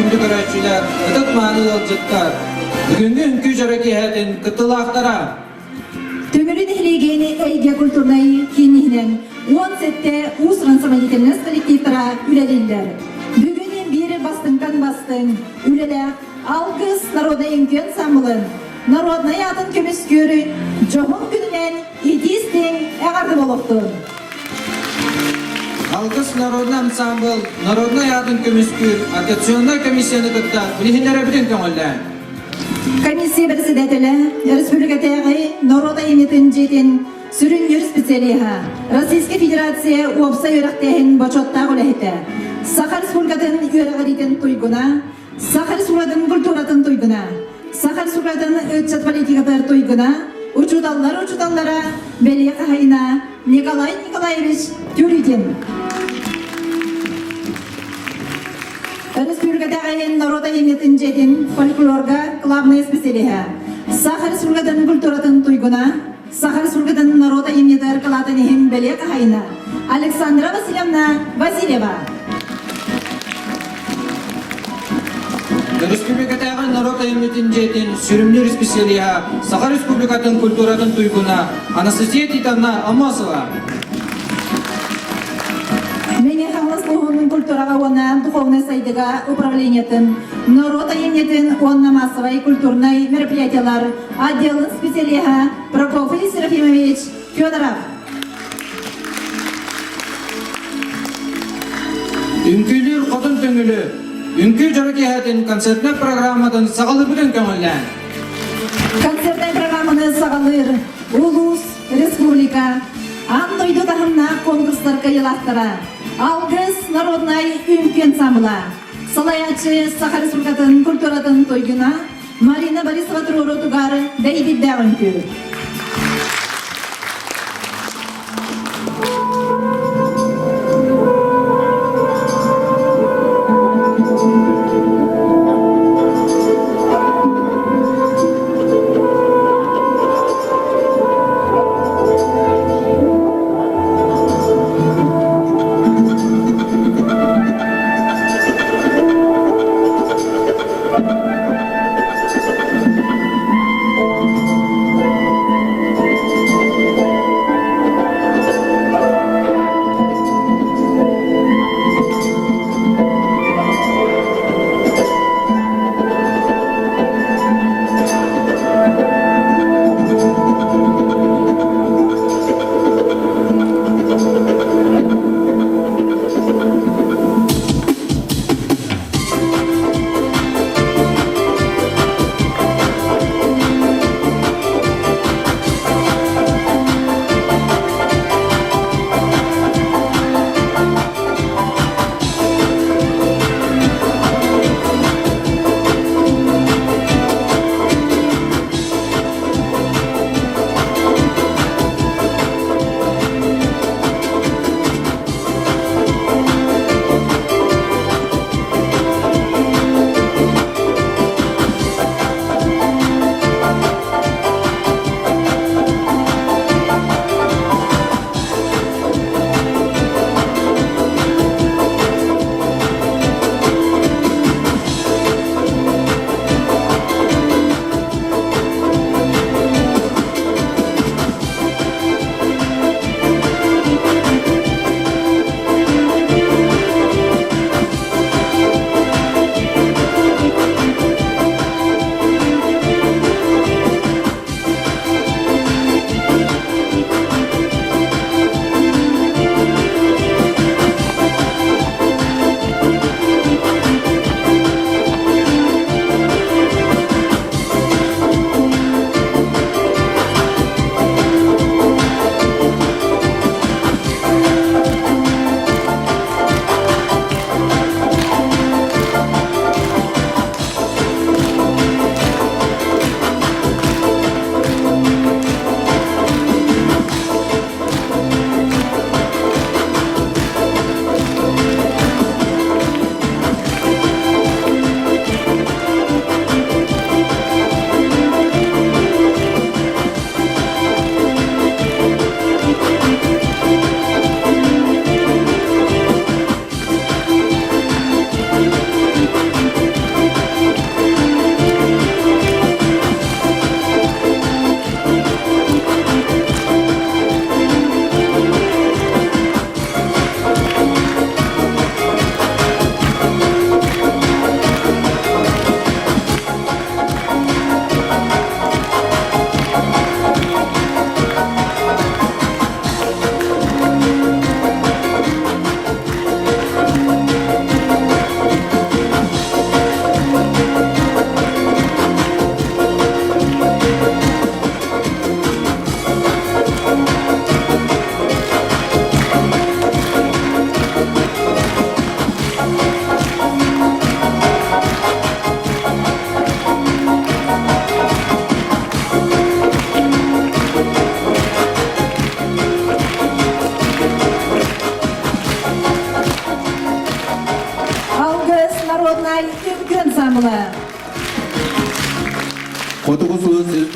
Күндү көрөөччүлэр, ытык-мааны ыалдьыттар, бүгүҥҥү үҥкүү дьоро киэһэтин кыттыылаахтара! Төҥүлү нэһилиэгин эйгэ культурнай киин иһинэн 17 уус-уран самодеятельность коллективтара үлэлииллэр. Бүгүн биир бастыҥтан бастыҥ үлэлээх Алгыс народнай үҥкүү ансамблын народнай аатын көмүскүүр дьоһун күнүнэн итии-истиҥ эҕэрдэ буолуохтун! Алгыс народнай ансамбл народнай аатын көмүскүүр аттестационнай комиссияны кытта билиһиннэрэбитин көҥүллээн. Комиссия председателэ, республикатааҕы норуот айымньытын дьиэтин сүрүннүүр специалиһа, Российскай Федерация уопсай үөрэхтээһин бочуоттаах үлэһитэ, Саха Республикатын үөрэҕириитин туйгуна, Саха Республикатын культуратын туйгуна, Саха Республикатын ыччат политикатыгар туйгуна, учууталлар учууталлара бэлиэ хаһайына Николай Николаевич Тюрюгин. Өрөспүүбүлүкэтээҕи норуот айымньытын дьиэтин фольклорга главнай специалиһа, Саха Республикатын культуратын туйгуна, Саха Республикатын норуот айымньытыгар кылаатын иһин бэлиэ хаһайына Александра Васильевна Васильева. Өрөспүүбүлүкэтээҕи норуот айымньытын дьиэтин сүрүннүүр специалиһа, Саха Республикатын культуратын туйгуна Анастасия Титовна Аммосова. Мэҥэ Хаҥалас улууһун культураҕа уонна духовнай сайдыыга управлениетын, норуот айымньытын уонна массовай культурнай мероприятиялар отделын специалиһа Прокофий Серафимович Федоров. Үҥкүүлүүр хотун төҥүлү, үҥкүү дьоро киэһэтин концертнай программатын саҕалыырбытын көҥүллээн. Концертнай программаны саҕалыыр улуус, республика, аан дойду таһымнаах конкурстар кыайыылаахтара Алгыс народнай үҥкүү ансамбла, салайааччы Саха Республикатын культуратын туйгуна Марина Борисова туруорутугар бэйдиддээх үҥкүү.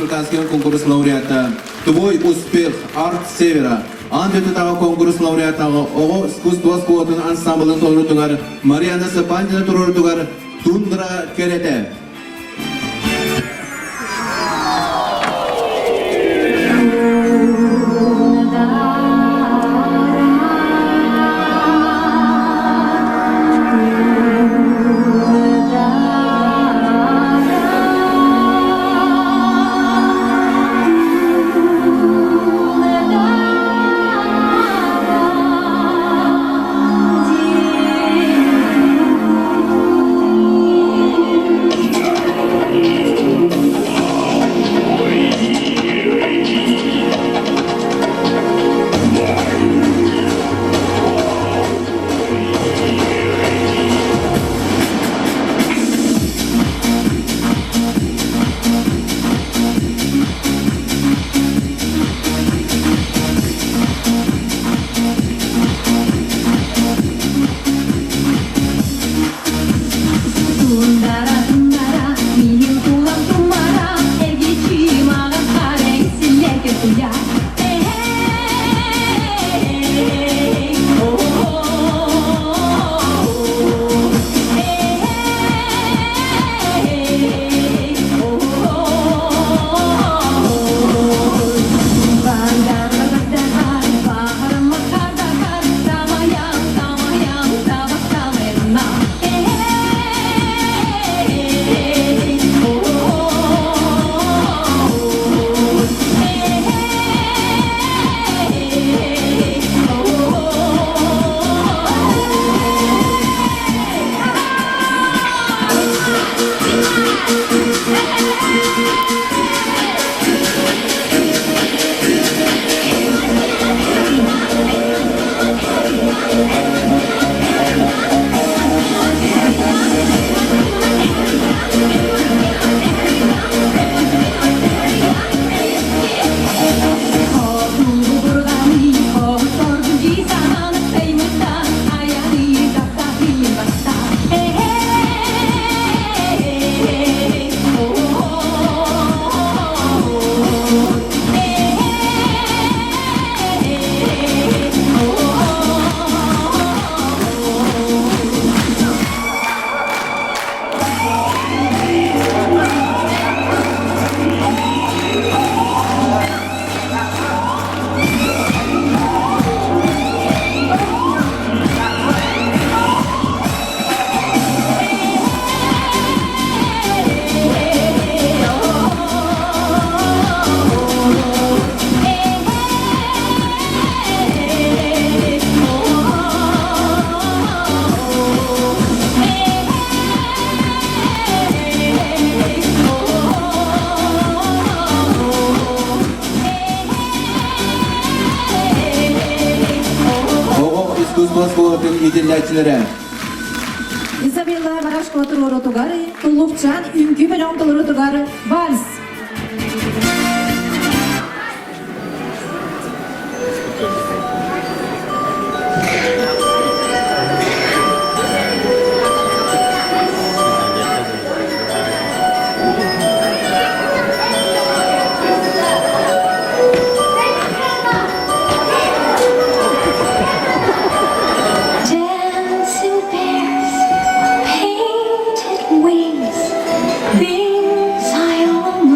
республиканский конкурс лауреата «Твой успех. Арт Севера» Аан дойдутааҕы конкурс лауреата оҕо искусство оскуолатын ансамблын толорутугар Марьяна Сапандина туруорутугар «Тундра кэрэтэ». Тундара, тундара, миин тулам тумара, эргичи маған қарай силерге туя. Эй, о-о-о, эй, о-о-о. Оҕо искусство оскуолатын иитиллээччилэрэ Изабелла Барашкова туруорутугар, Туллукчан үҥкүү бөлөҕүн толорутугар вальс. Dancing bears, painted wings, things I own.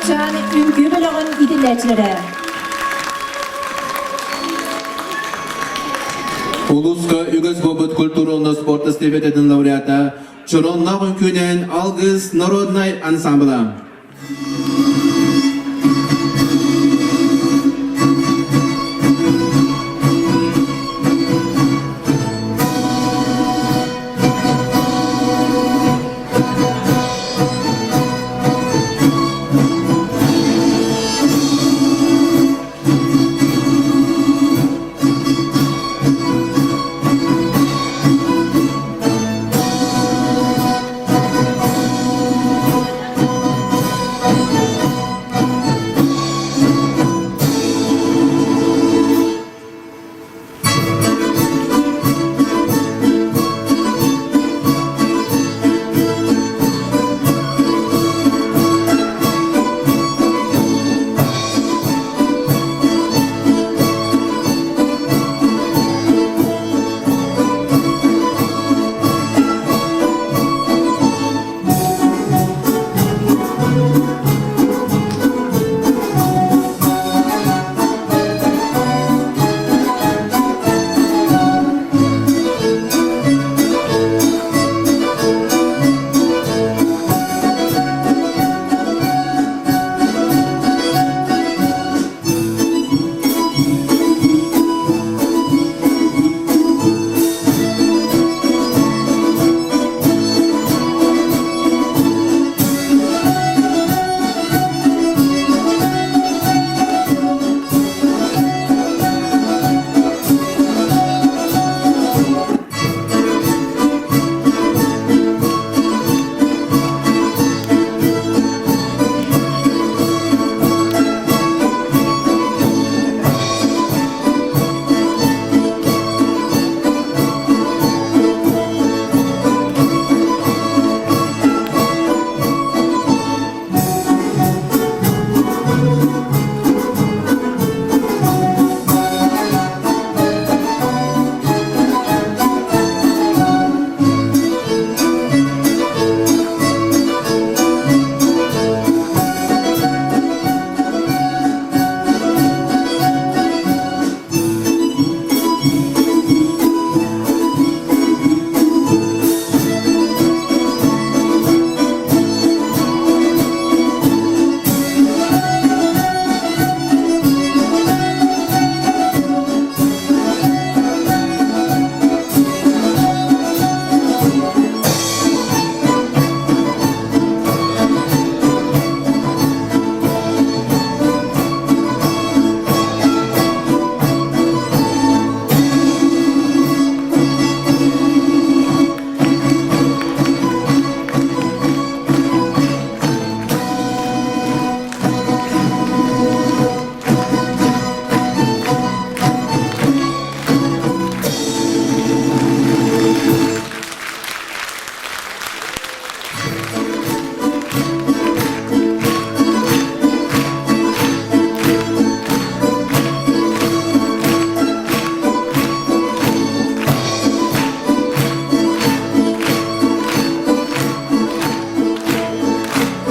Куораччаан үҥкүү бөлөҕүн иитиллээччилэрэ. Улууска үгэс буолбут культура уонна спорт эстафетатын лауреата Чоронноох үҥкүүнэн Алгыс народнай ансамбла.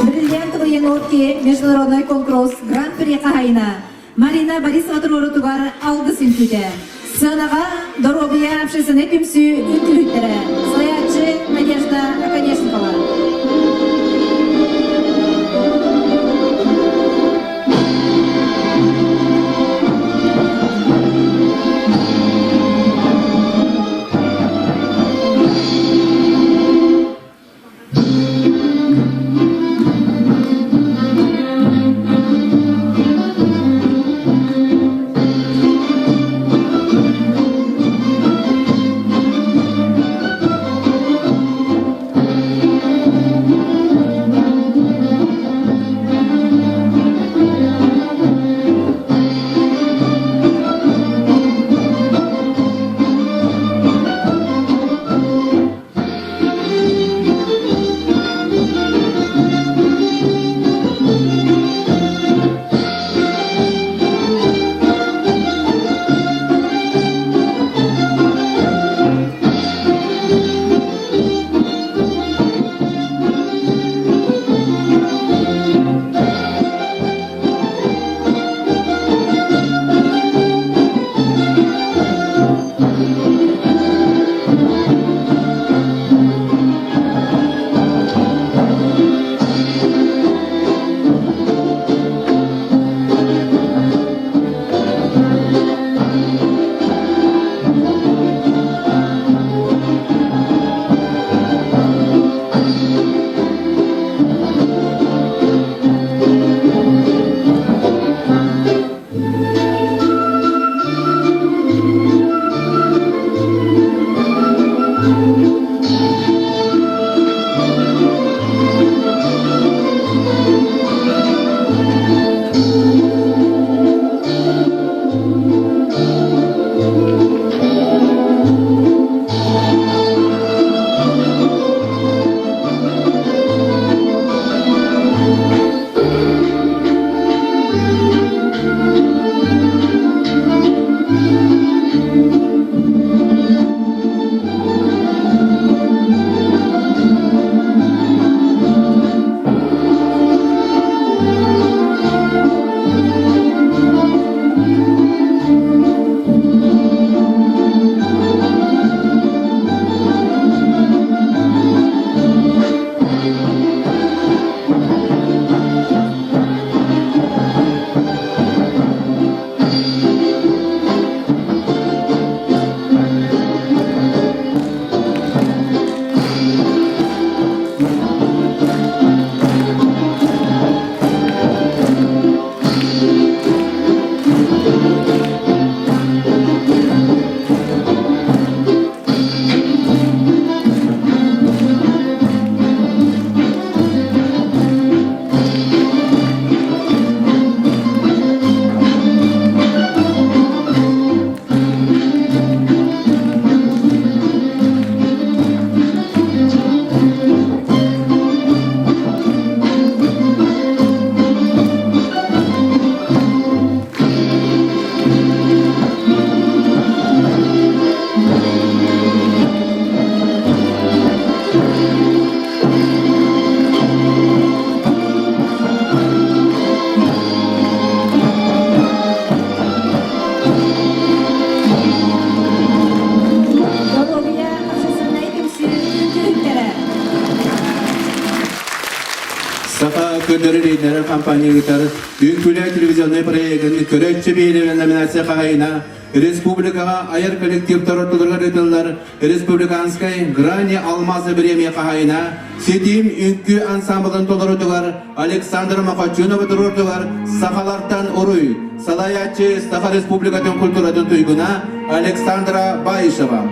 Бриллиантовые нотки международный конкурс Гран-при хаһайына Марина Борисова туруорутугар алгыс үҥкүүтэ. Сыанаҕа доруобуйа общественнай түмсүү үҥкүүһүттэрэ салайааччы Надежда Оконешникова. Саха көрдөрөр иһитиннэрэр компания ыытар Үҥкүүлэр телевизионнай проегын көрөөччү биһирэбил номинация хаһайына республикаҕа айар коллективтар ортолоругар ыытыллар республиканскай Грани алмаза бириэмийэ хаһайына Ситим үҥкүү ансамблын толорутугар Александр Махачунова туруордугар сахалартан уруй салайааччы Саха Республикатын культуратын туйгуна Александра Баишева.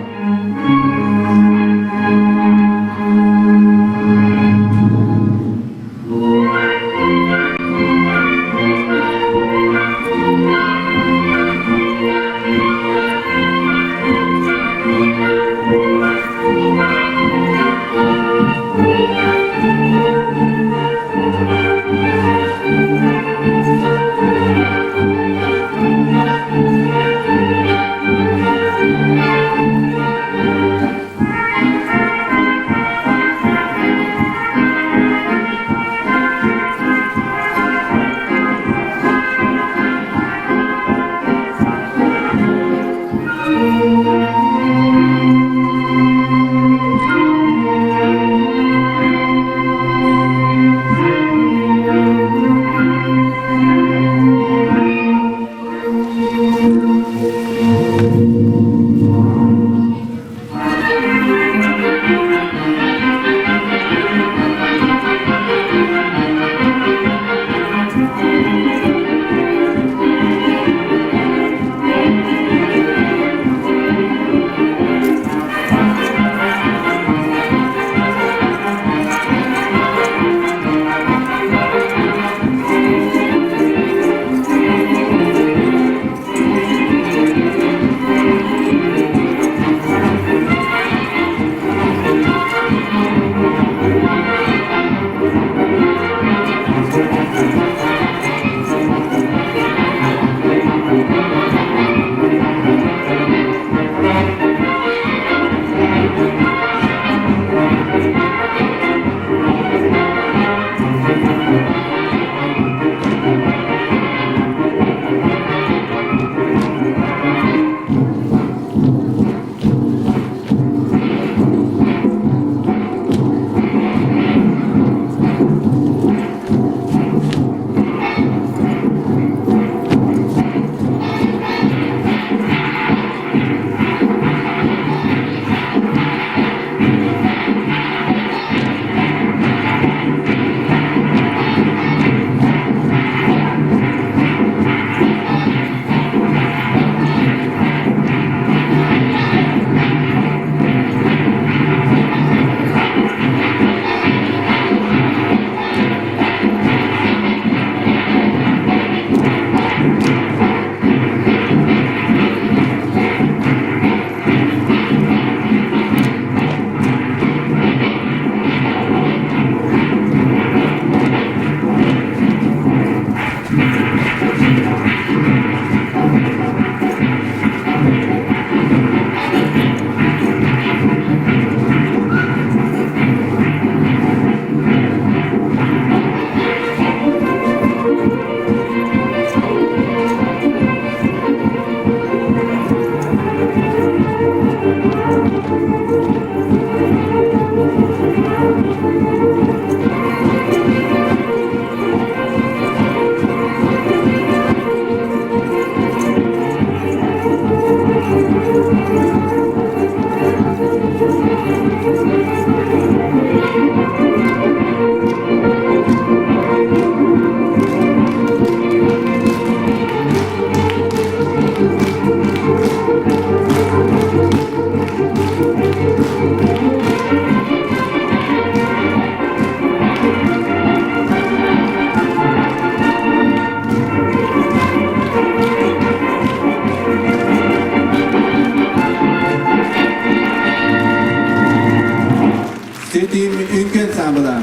Ситим үҥкүү ансамбла.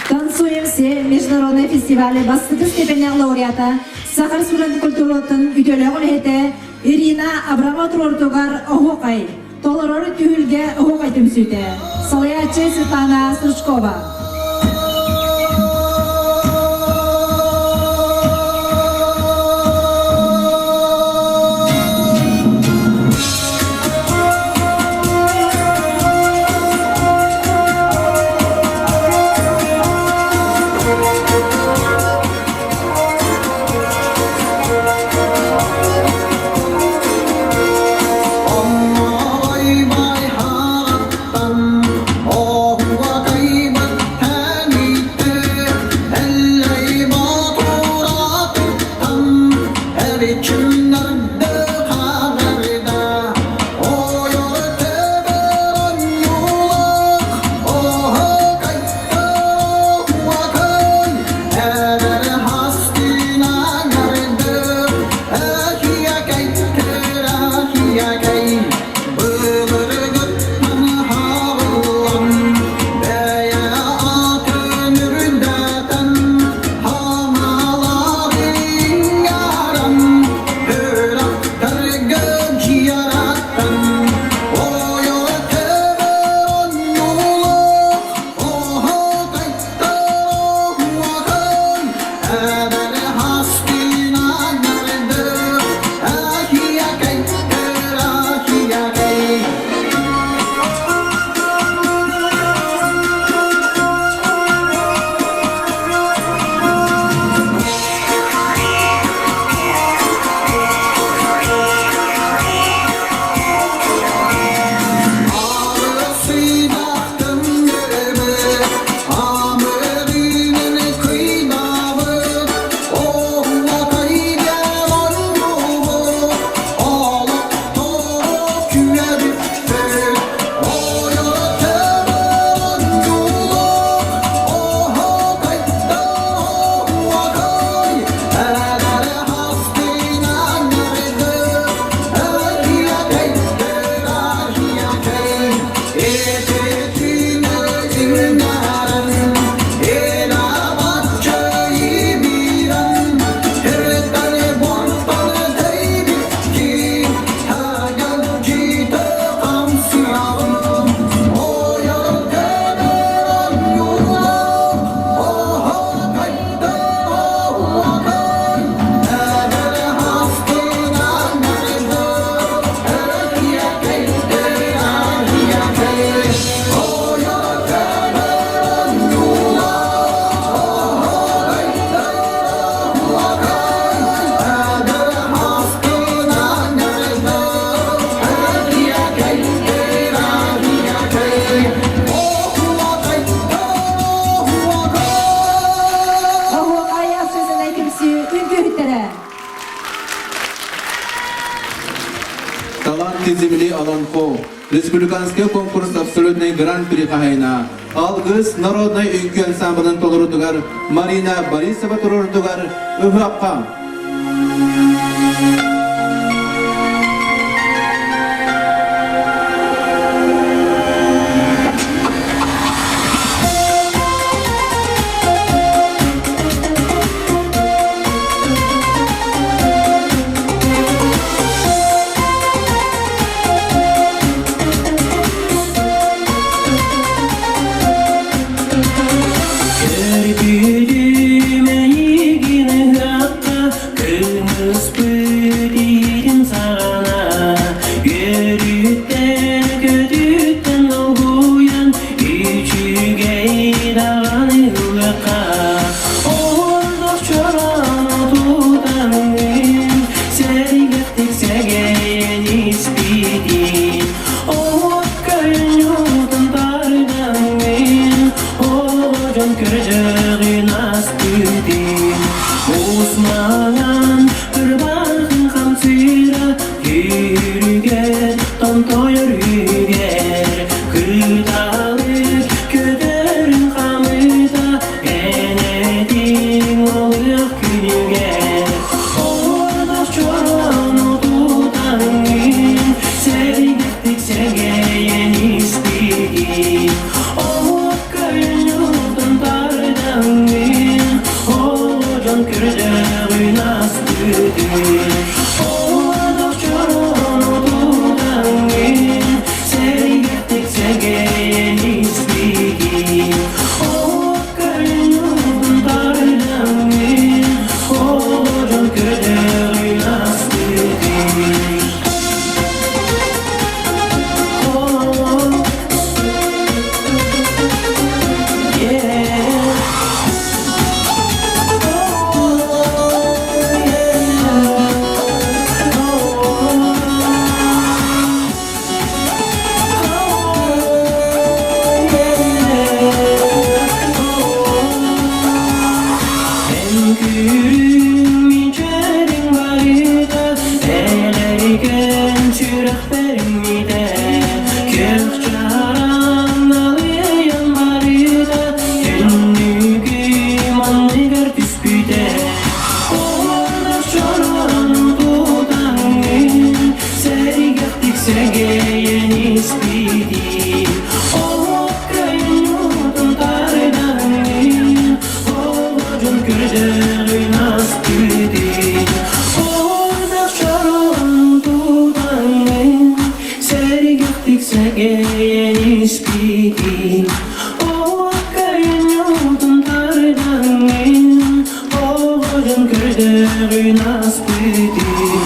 Танцуем все международный фестивале бастакы степеннээх лауреата Саха Республикатын культуратын үтүөлээх үлэһитэ Ирина Абрамова туруорутугар оһуохай, толорор түһүлгэ оһуохай түмсүүтэ. Салайааччы Светлана Стручкова. Оһуохай общественнай түмсүү үҥкүүһүттэрэ. Таланты земли Олонхо республиканский конкурс абсолютный гран-при хаһайына Алгыс народнай үҥкүү ансамблын толорутугар Марина Борисова туруорутугар ыһыахха. Көрбүтүм эйигин ыһыахха, кымыспыт иһин саҕана, үөрүүттэн көтүүттэн долгуйан, үчүгэй даҕаны ылыахха. Оһордох чороон тутаҥҥын, сэргэхтик сэгэйэн испитин, Оһох көнньүтүн тардаҥҥын, оҕо дьон көрдьөҕүн астыытын. Усманан ырбаахын хамсыыра, сэгэйэн испитин Оҕоккайын тардаҥҥын Оҕодьон көрдөҕүн аспытын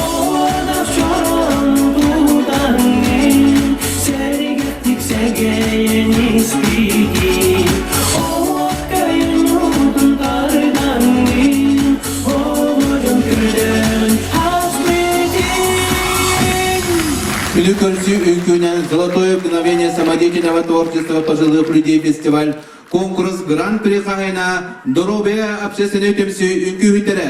Оҕодох чорон тутаҥҥын Сэргэхтик сэгэйэн испитин Оҕоккайын тардаҥҥын Оҕодьон көрдөҕүн аспытын Күнү көрсүү үҥкүүнэн «Золотое мгновение самодеятельного творчества пожилых людей» фестиваль конкурс Гран-при хаһайына Доруобуйа общественнай түмсүү үҥкүүһүттэрэ.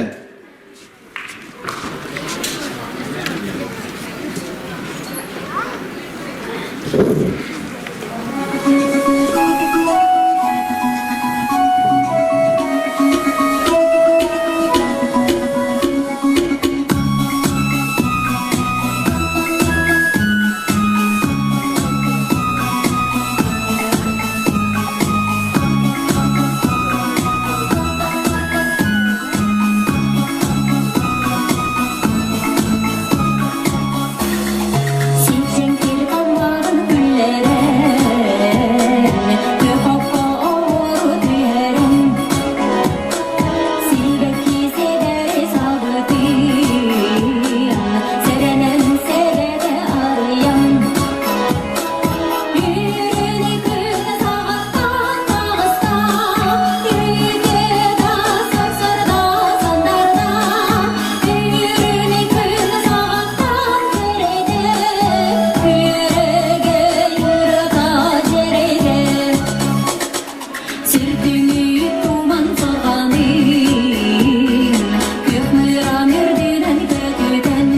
Сиҥ-сиҥ таммарын күллэрэн, Көхөккө оҕуору түһэрэн, Сибэкки сидэри сабытын, Сэрэнэн сэрэтэ арыйан, Үүрүнү күн саҕаттан таҕыста, Үүтэ да сарсарда сандарда, Үүрүнү күн саҕаттан кэрэйдэ, Күөрэгэй ырыата дьэрэйдэ. Сирдиҥи туман саҕаныын, Күөх мыраан үрдүнэн көтүтэн,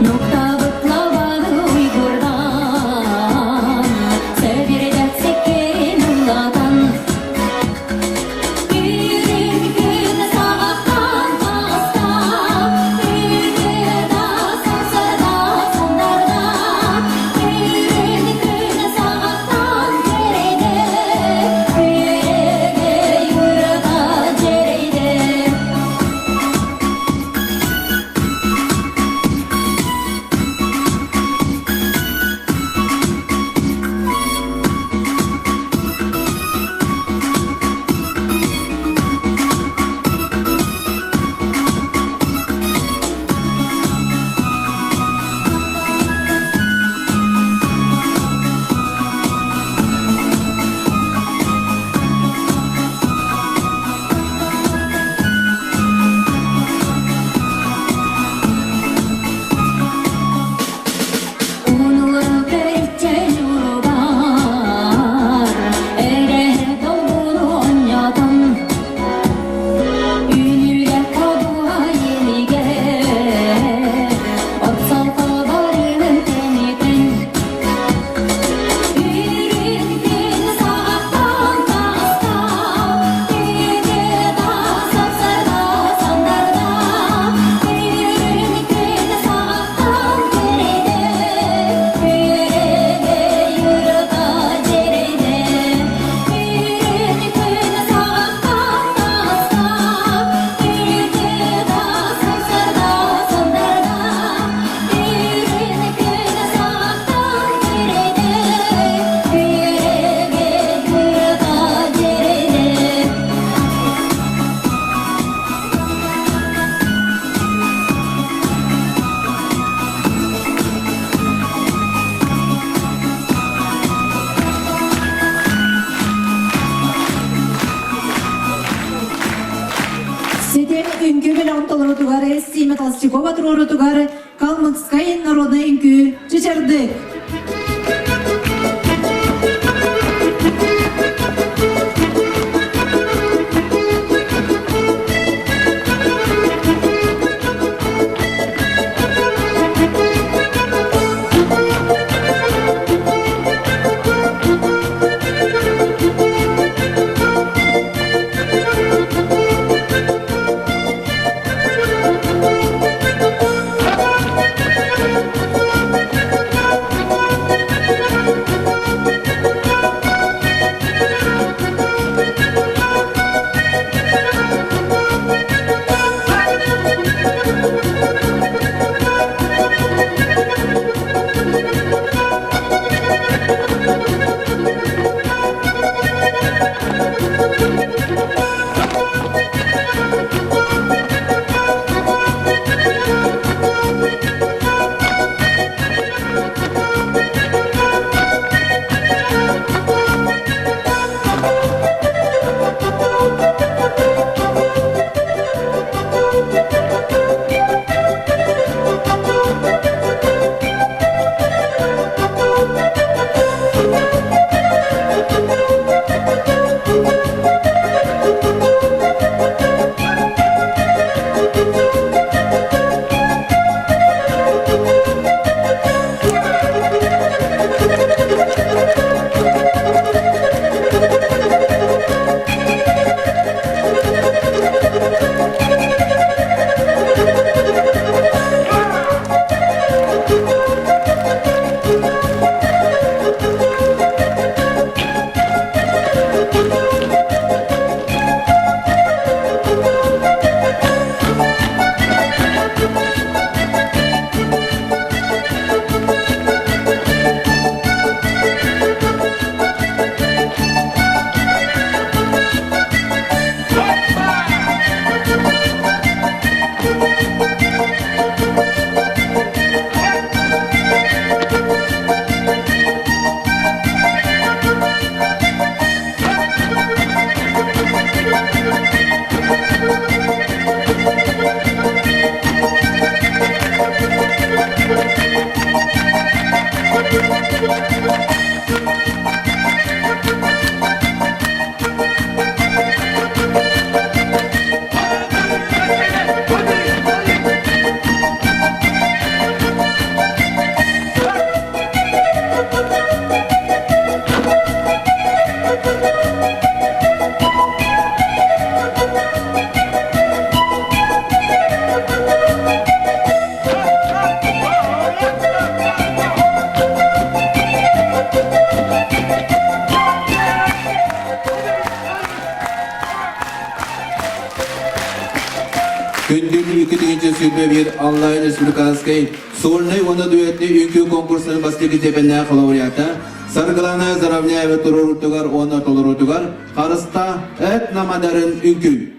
Нуктаабыт лабааны уйгурдаан, Сэбирдэх сэккэрин ыллатан, Үрүҥ күн саҕахтан таҕыста, Үүтэ да сарсыарда сандарда, Үрүҥ күн саҕахтан кэрэйдэ, Күөрэгэй ырыата дьэрэйдэ. Унуору кэриччэн урубар, Эрэһэ долгуну онньотон, Үнүрэ ходуһа иэнигэр, От солко барыгын тэнитэн, Үрүҥ күн саҕаттан таҕыста, Үүтэ да сарсыарда сандарда, Үрүҥ күн саҕаттан кэрэйдэ, Күөрэгэй ырыата дьэрэйдэ. Үрүҥ күн саҕаттан таҕыста, Үүтэ да сарсыарда сандарда, Үрүҥ күн саҕаттан кэрэйдэ, Күөрэгэй ырыата дьэрэйдэ. Ситим үҥкүү бөлөҕүн толорутугар Сима Толстякова туруорутугар Калмыкскай народнай үҥкүү Чычардык. 2021 онлайн республиканскай сольнай уонна дуэтный үҥкүү конкурсун бастакы степеннээх лауреата Саргылана Заровняева туруорутугар уонна толоруутугар Харыста этномодерн үҥкүү.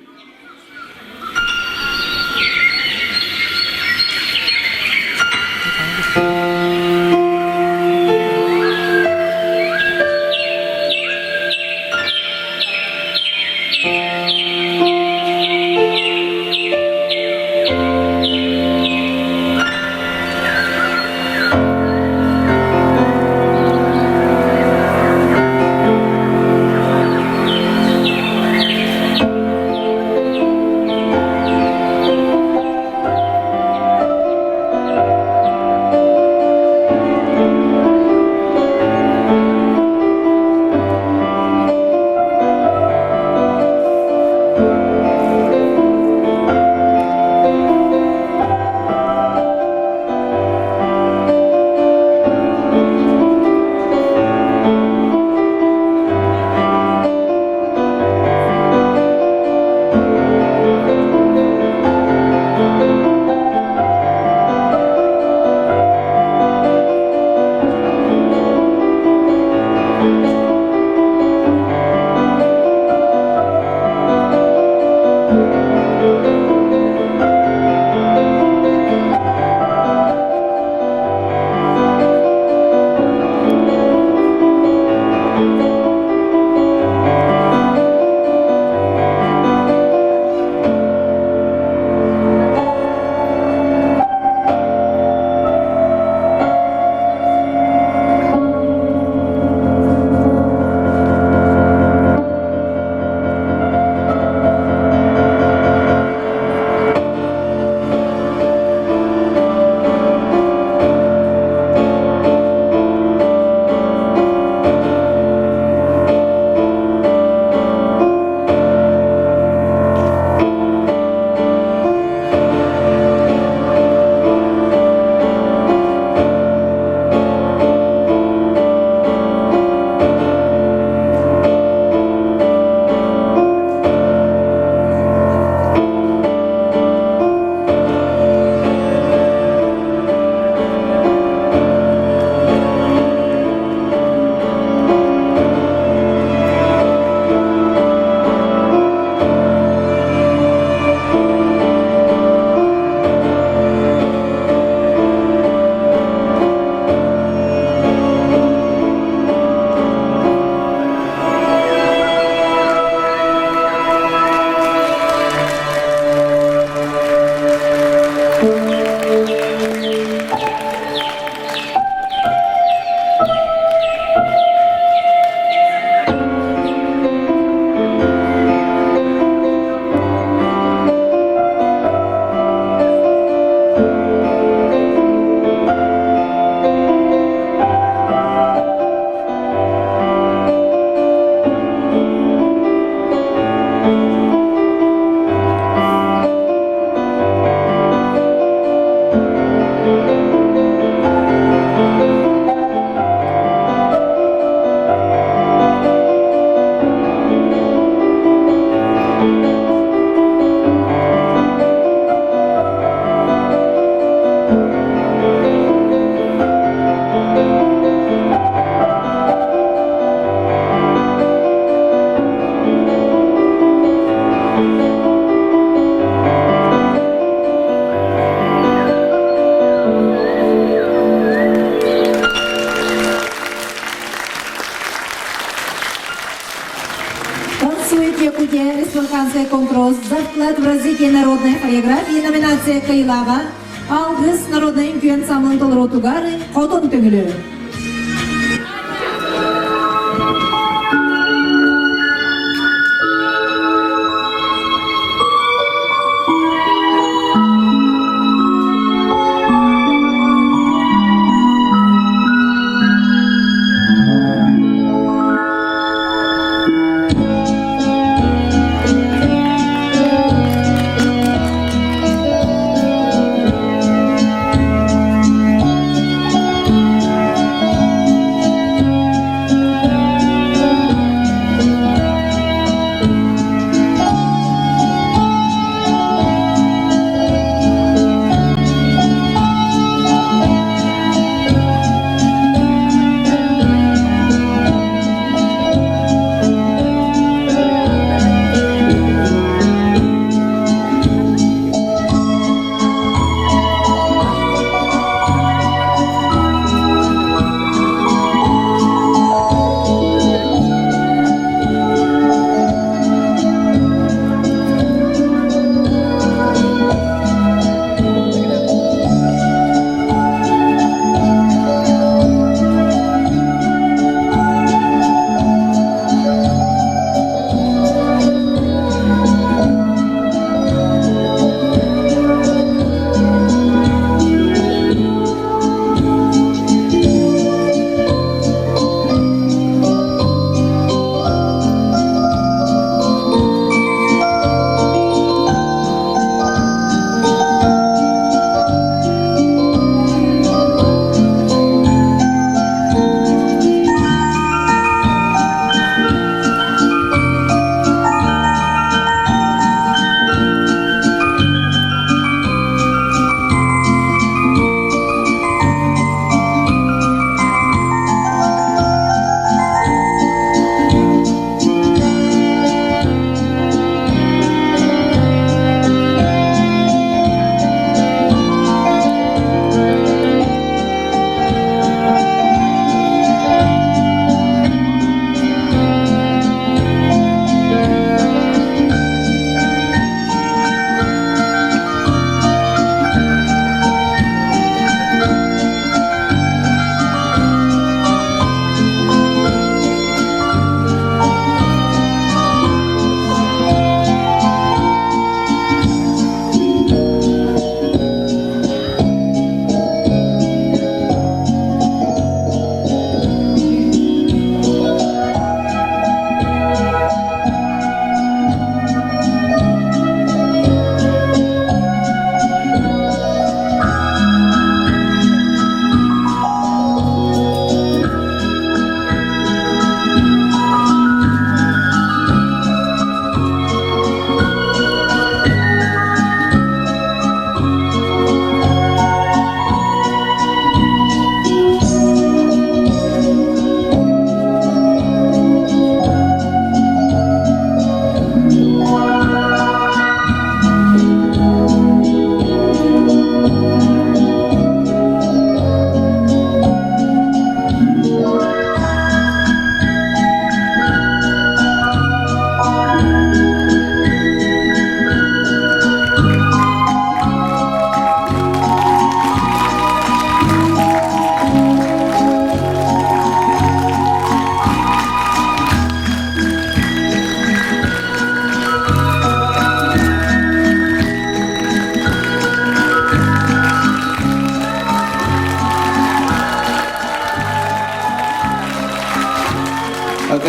Танцует Якутия республиканский конкурс за вклад в развитие народной хореографии номинация Кайлава Алгыс народный үҥкүү ансамблын толоруутугар Хотун Төҥүлү.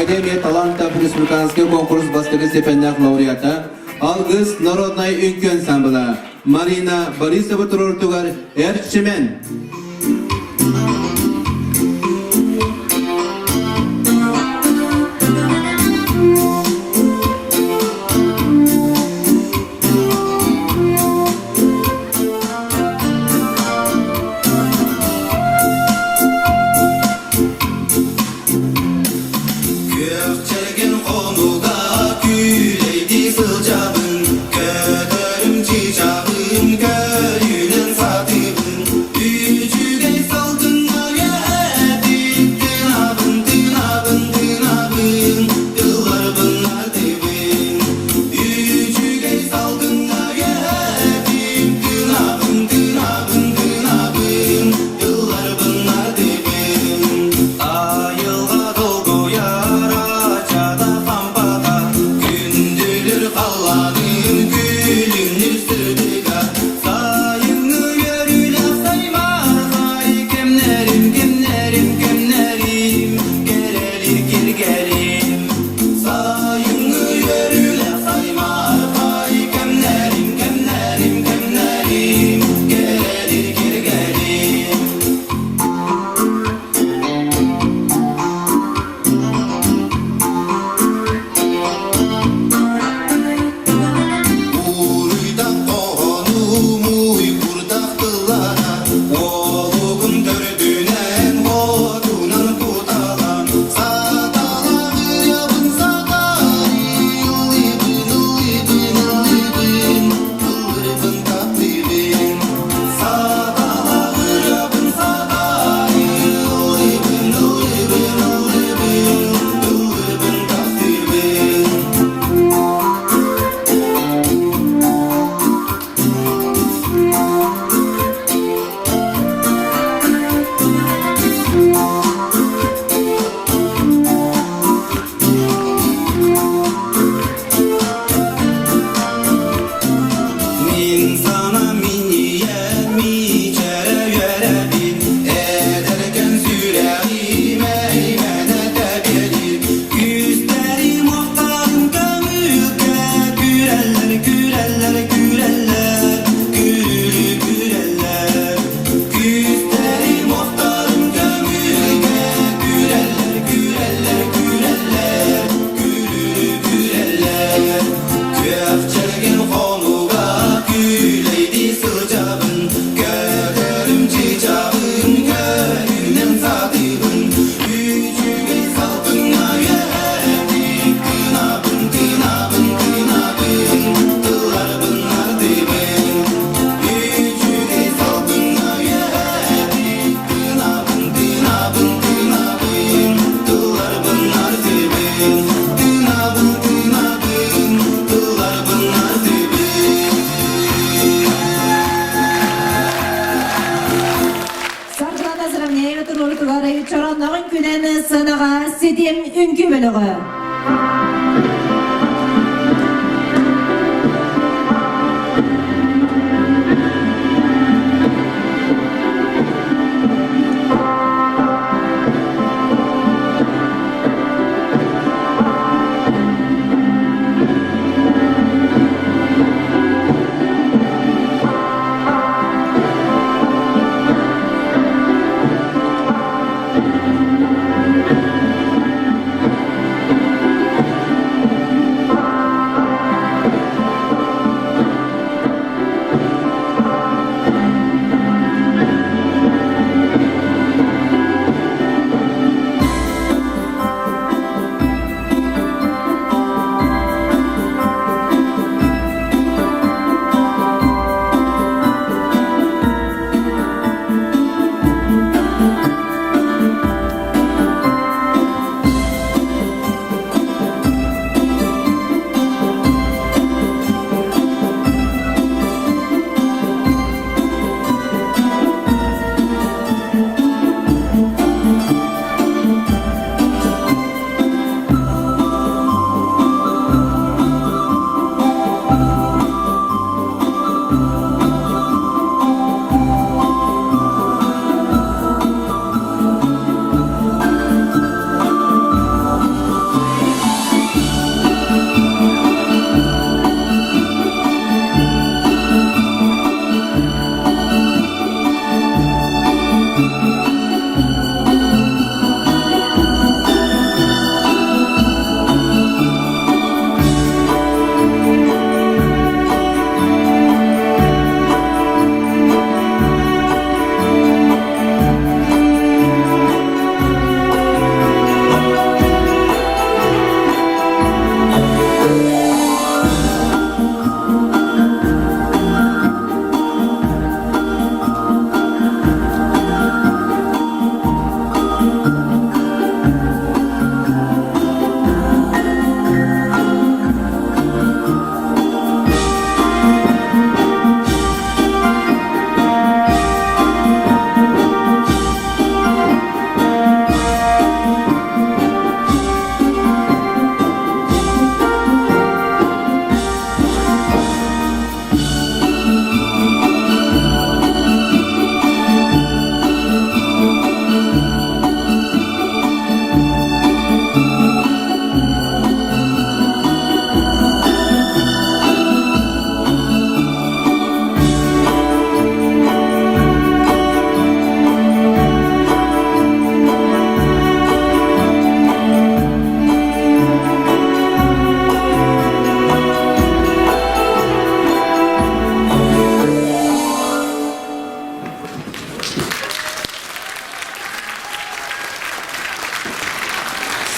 Академия талантов республиканский конкурс бастакы степеннээх лауреата, Алгыс народнай үҥкүү ансамбла Марина Борисова туруорутугар Эрчимэн. Күөхчэргин хонуга күүлэйдии сылдьабын, Көтөрүм чыычаҕым көрүүнэн сатыыбын, Үчүгэй салгыҥҥа үөһэтик тыынабын, тыынабын, тыынабын, Тылларбын артыыбын. Үчүгэй салгыҥҥа үөһэтик тыынабын, тыынабын, тыынабын, Тылларбын артыыбын. Айылҕа долгуйар ачата хампата, Күндүлүр халлааным күлүмнүүр сырдыга, Сайыҥҥы үөрүүлээх саймаархай кэмнэрим, кэмнэрим, кэмнэрим, кэрэлир килгэлим. Сайыҥҥы үөрүүлээх саймаархай кэмнэрим, кэмнэрим, кэмнэрим, кэрэлир килгэлим. Уруйдан хоһоонум уйгурдах тыллара, Уолугум төрдүнэн уотунан куталан, Саталаҕыйабын сатарыыллыыбын, ыллыыбын, ыллыыбын, ыллырбын таптыыбын. Саталаҕыйабын сатарыыллыыбын, ыллыыбын, ыллыыбын, ыллырбын таптыыбын. Мин сана минньийэн миичэрэ үөрэбин, эдэркэн сүрэҕим эймэнэ тэбиэлиир. Күүстэрим уохтарын көҥүлгэ күрэллэр, күрэллэр, күрэллэр, күрүлү күрэллэр. Күүстэрим уохтарын көҥүлгэ күрэллэр, күрэллэр, күрэллэр, күрүлү күрэллэр. Күөх чэлгин хонуга күүлэйдии сылдьабын, Көтөрүм чыычааҕым көрүнэн сатыыбын, Үчүгэй салгыҥҥа үөһэтик тыынабын, тыынабын, тыынабын, Тылларбын ардыыбын. Үчүгэй салгыҥҥа үөһэтик тыынабын, тыынабын, тыынабын, Тылларбын ардыыбын. Тыынабын, тыынабын, тылларбын ардыыбын. Саргылана Заровняева туруорутугар чоронноҕун күнэн сыанаҕа ситим үҥкүү бөлөҕө.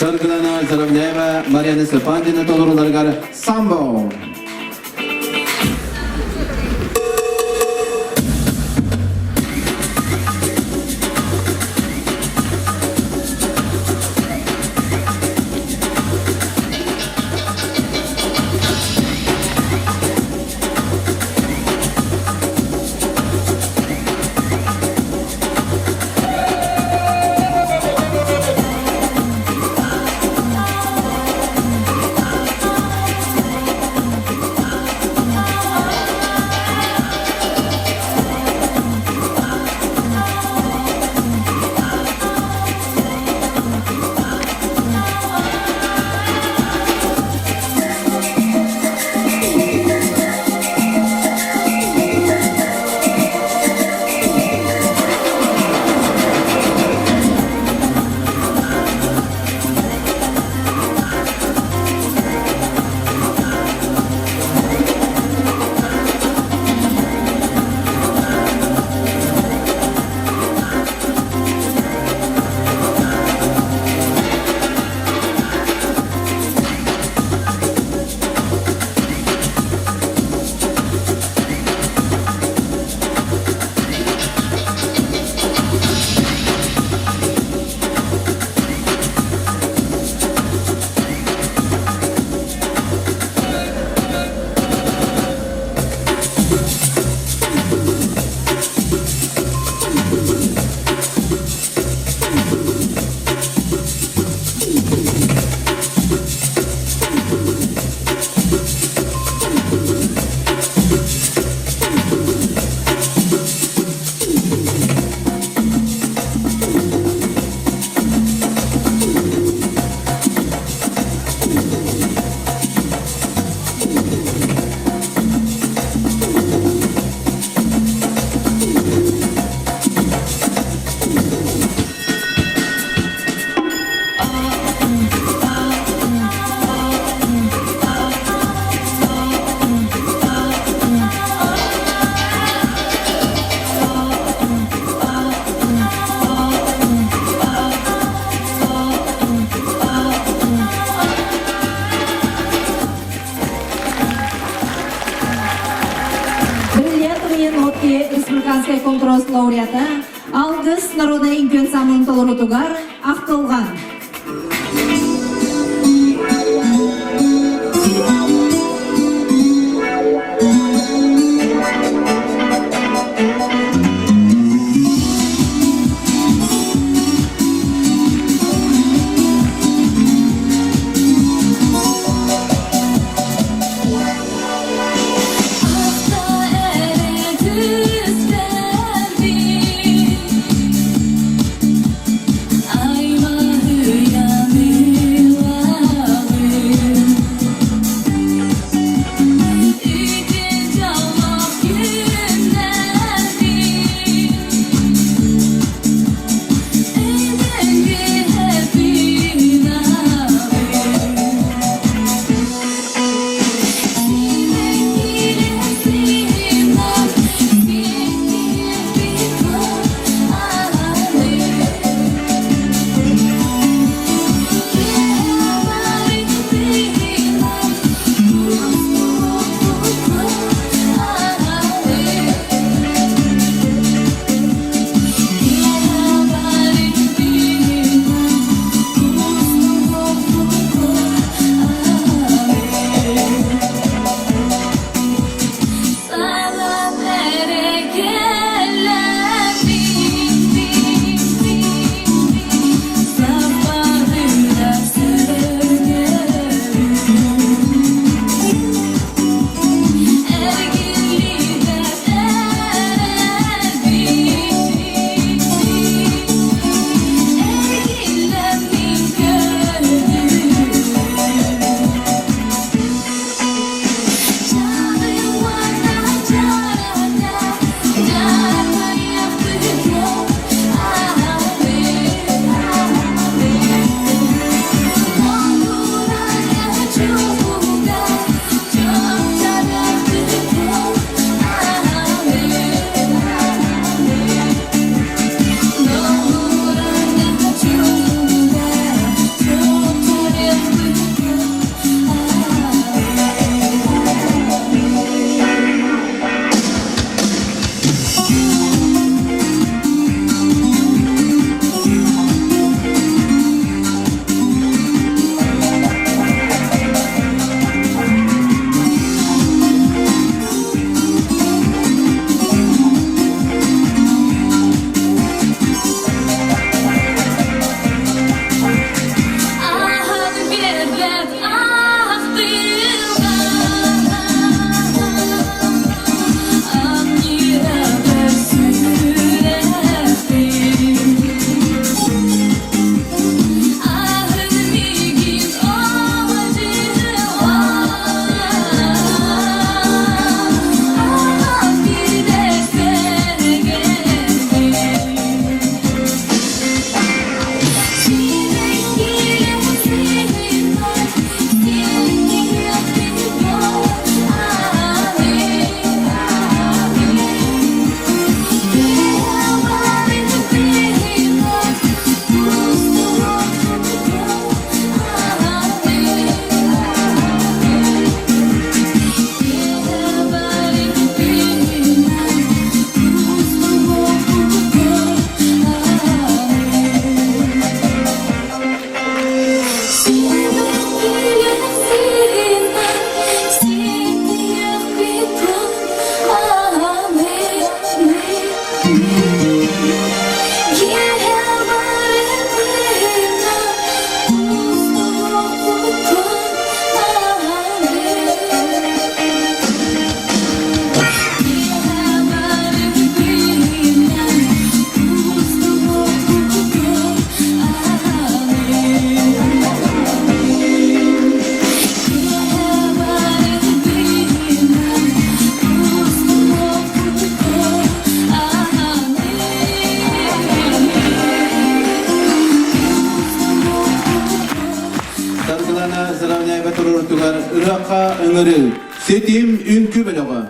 Саргылана Заровняева Марьяна Степандина толоруларыгар «Самбо». Бриллиантовые нотки республиканскай конкурс лауреата Алгыс народнай үҥкүү ансамблын толорутугар ахтылган. Аймаһы. ыҥырыы, ситим үҥкүү бөлөҕө.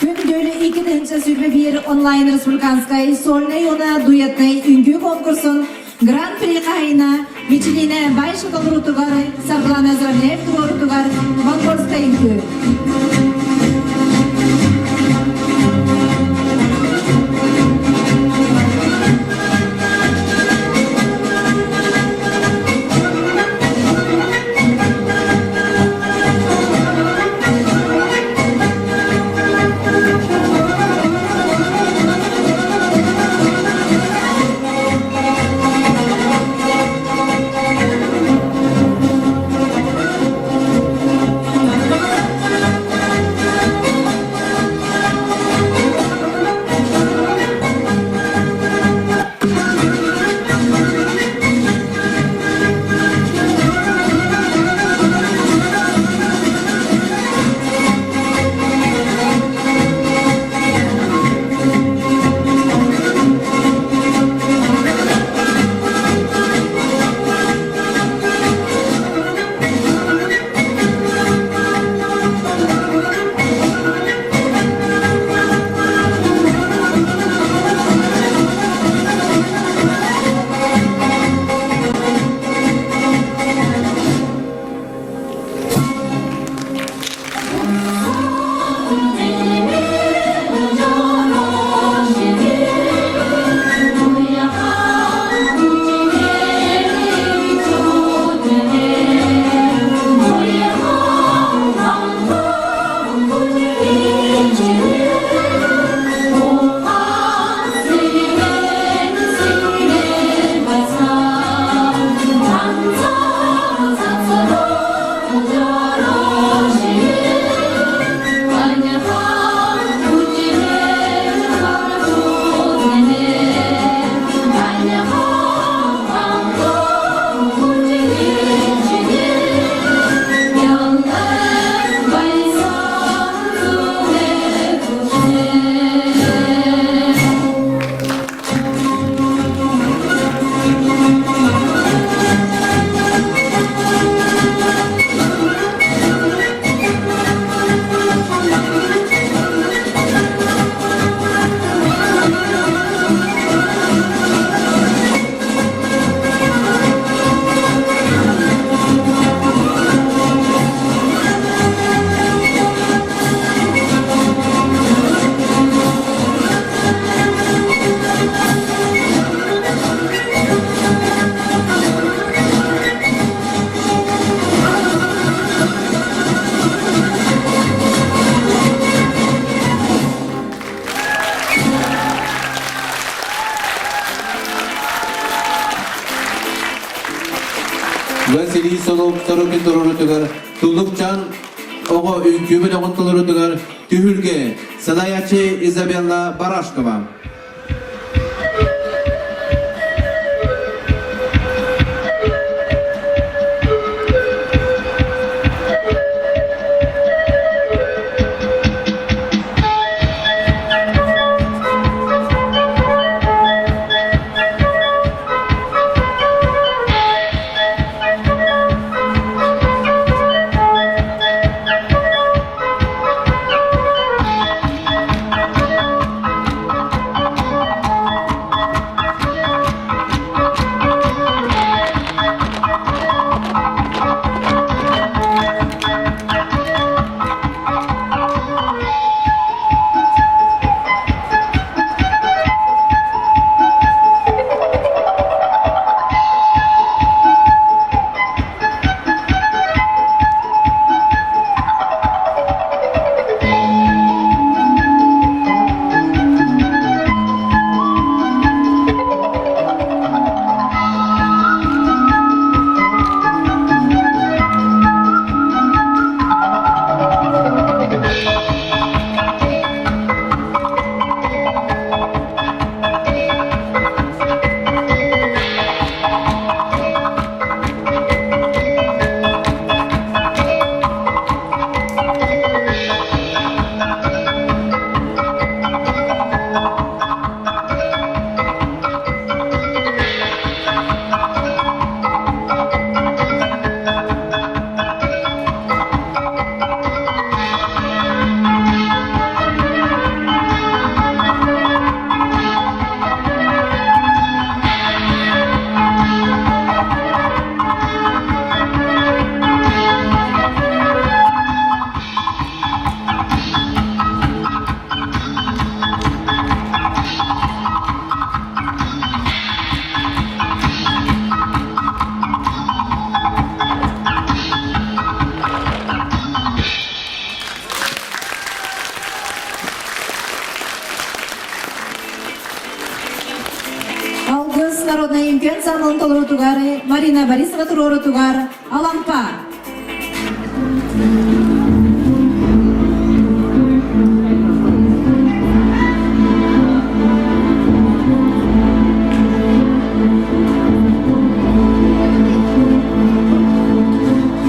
Күндүл 2021 онлайн республиканскай сольнай уонна дуэтнай үҥкүү конкурсун Гран-при хаһайына Мичилине Байша толоруутугар Саргылана Зравняев туруорутугар монгольскай үҥкүү. Сорокин толорутугар Туллукчан оҕо үҥкүү бөлөҕүн толорутугар Түһүлгэ салайааччы Изабелла Барашкова. Алгыс народнай үҥкүү ансамблын толоруутугар Марина Борисова туруорутугар Алампа.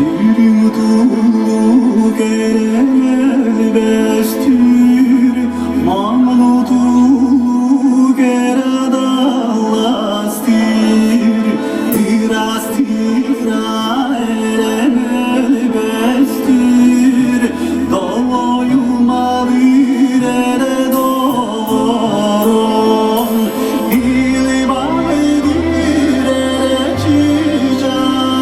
Үрүҥ туллук эрэлбэстүүр, маҥан туллук эрэдалластыыр, ыраастыыра эрэлбэстүүр, долойумалыыр эрэ долорон, илбайдыыр эрэ чыычааҕын.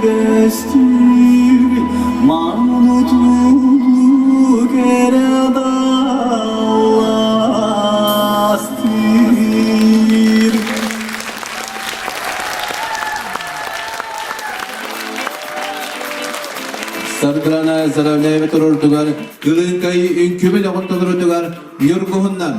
Бестир Манутлулук эрэ далластыр. Саргылана Заровняева турурдугар, Кылыҥкай үҥкүбүл оҕотторутугар Ньургуһуннар.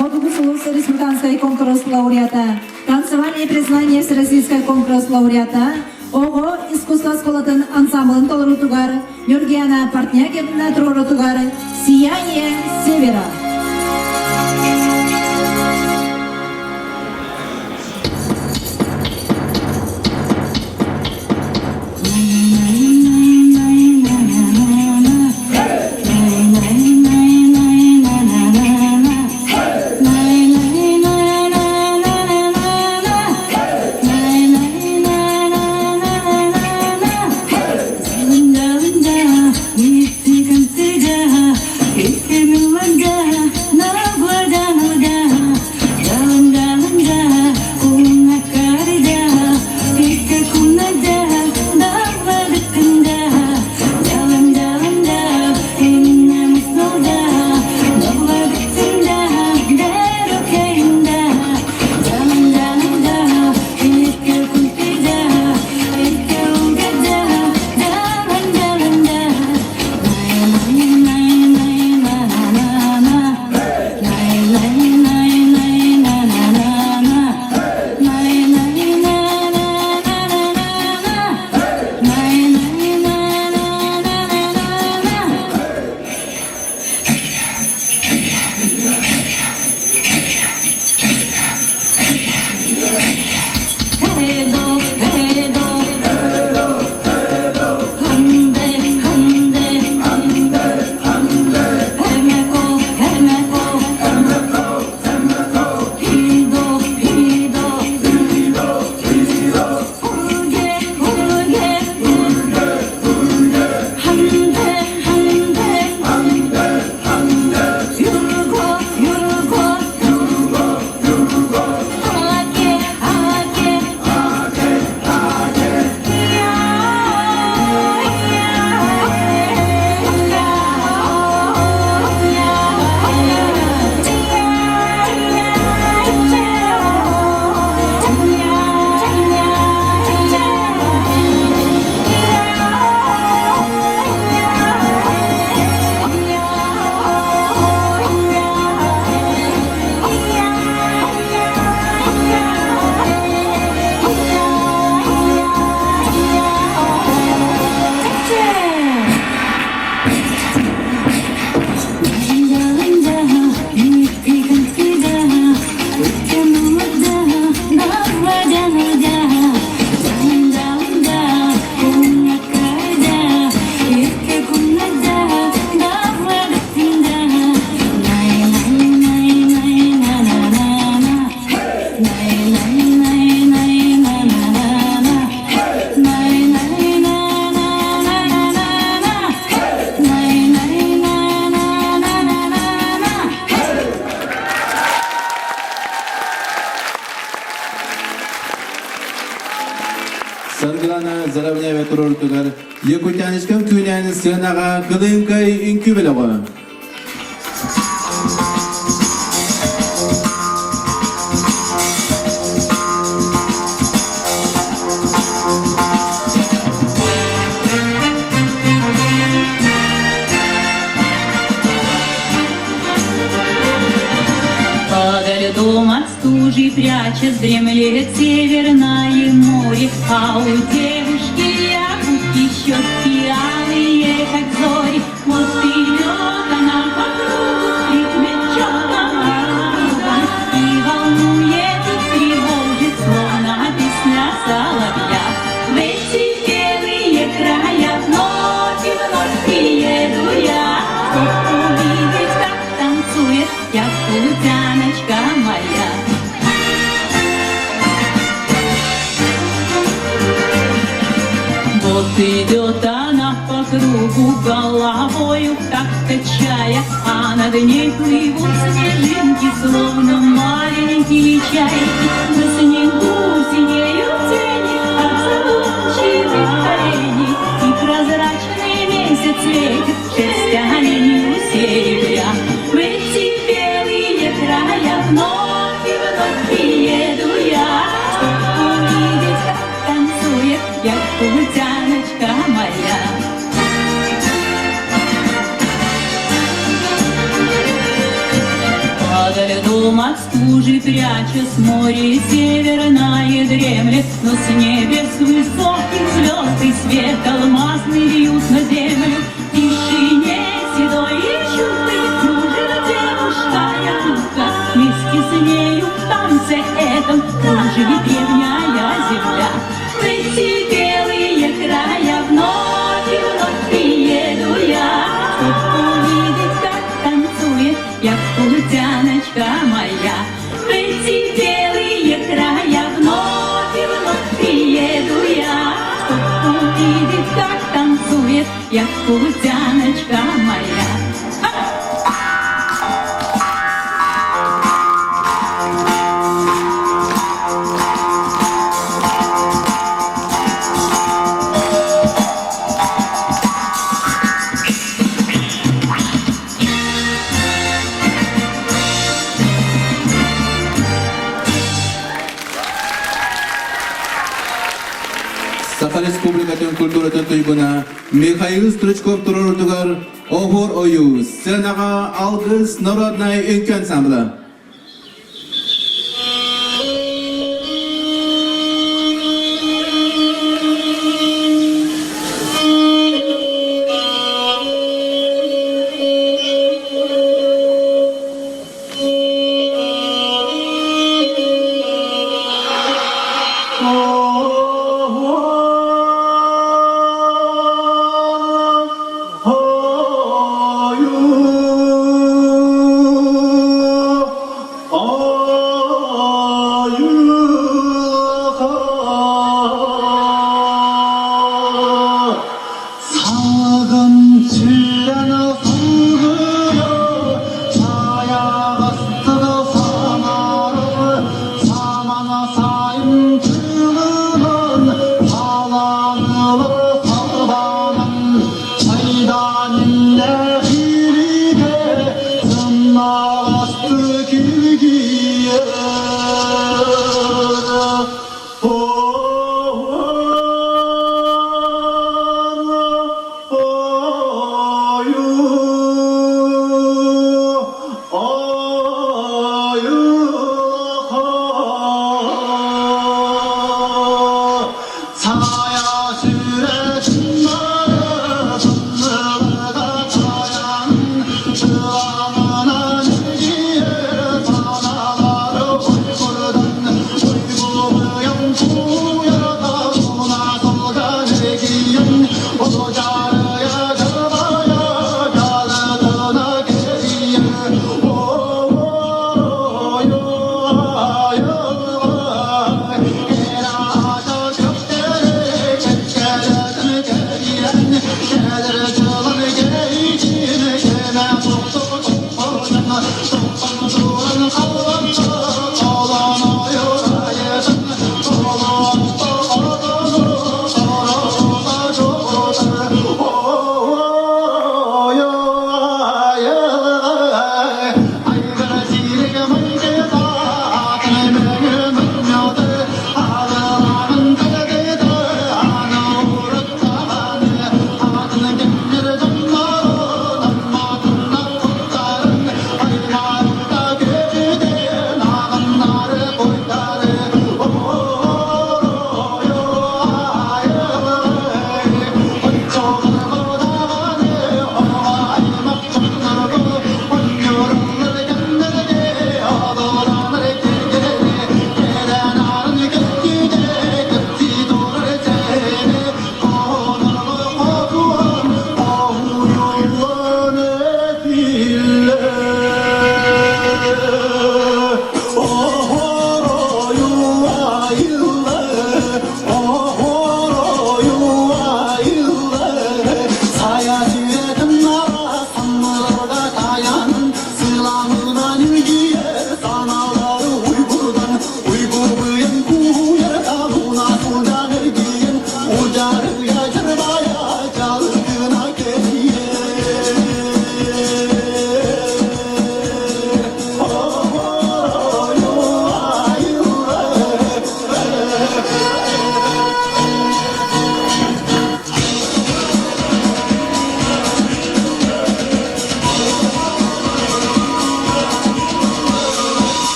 Хотугу сулус республиканскай конкурс лауреата, танцевальное признание Всероссийскай конкурс лауреата, Оҕо искусство оскуолатын ансамблын толоруутугар Нюргиана Портнягина туруорутугар «Сияние Севера». турорутугар Якутяночка үҥкүүлээн сыанаҕа кылыыҥкай үҥкүү бөлөҕө. Подо льдом от стужи прячась дремлет северное море, А у девушки якутки щеки алые, как зори. Вот идет она по кругу, в ритме четком и волнует и тревожит, словно песня соловья. В эти белые края вновь и вновь приеду я, чтоб увидеть, как танцует якутяночка моя. Вот идет она по кругу, головою так качая, А над ней плывут снежинки, словно маленькие чайки. На снегу синеют тени от задумчивых оленей, И прозрачный месяц светит шерсть оленью серебря. В эти белые края вновь и вновь приеду я, Чтоб увидеть, как танцует якутяночка моя. Подо льдом от стужи прячась море северное дремлет, Но с небес высоких звезд и свет алмазный льют на землю. В тишине седой и чутой кружит девушка якутка, Вместе с нею в танце этом кружит древняя земля. В эти белые края вновь и вновь приеду я, Чтоб увидеть, как танцует якутяночка моя. В эти белые края вновь и вновь приеду я, Чтоб увидеть, как танцует якутяночка моя. Саха Республикатын культуратын туйгуна Михаил Стручков турорутугар Оһуор ойуу сценаҕа Алгыс народнай үҥкүү ансамбла.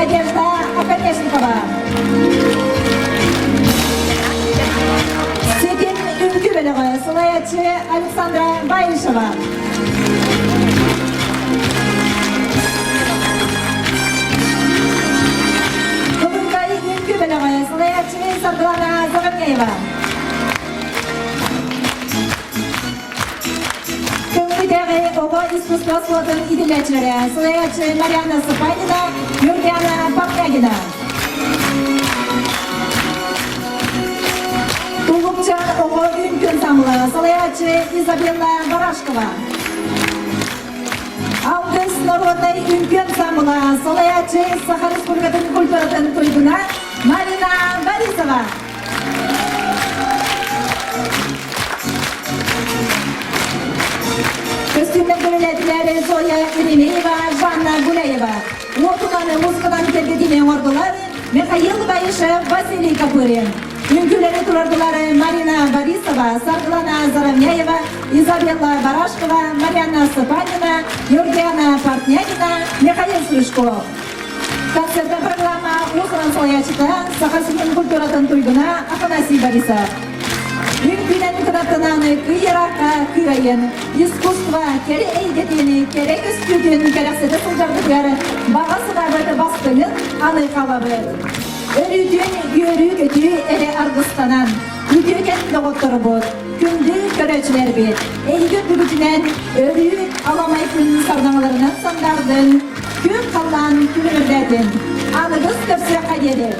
Надежда Оконешникова. Ситим үҥкүү бөлөҕө салайааччы Александра Баишева. Кылынкай үҥкүү бөлөҕө салайааччы Саргылана Заровняева. Көҥүлүдээҕи оҕо искусство оскуолатын иитиллээччилэрэ салайааччы Марианна Сапанина, Юрьяна Папнягина. Туллукчан оҕо үҥкүү ансамбла салайааччы Изабелла Барашкова. Алгыс народнай үҥкүү ансамбла салайааччы Саха Республикатын культуратын туйгуна Марина Борисова. Көстүүмнэр көрүлээтилэр Зоя Еремеева, Жанна Гуляева. Уотунан музыканан кэргэтиини оҥордулар Михаил Баишев, Василий Копырин. Үҥкүүлэри турардылар Марина Борисова, Саргылана Заровняева, Изабелла Барашкова, Марианна Степанина, Юргиана Портнягина, Михаил Стручков. Концертная программа уус-уран салайааччыта Саха сирин культуратын туйгуна Афанасий Борисов. Үҥкүүнэн кынаттанан кыйыракка кыайын, искусство кэрэ эйгэтин, кэрэ көстүүтүн кэрэхсэтэ сылдьарбытыгар баҕа санаабыт бастыҥын аны халабыт. Өрүүтүн үөрүү-көтүү эрэ аргыстанан, үтүөкэн доҕотторбут, күндү көрөөччүлэрбит, эһиги үрдүгүтүнэн өрүү аламай күн сардаҥаларынан сандаардын, Күн халлаан күлүмүрдээтин. Аныгыс көрсүөххэ диэри.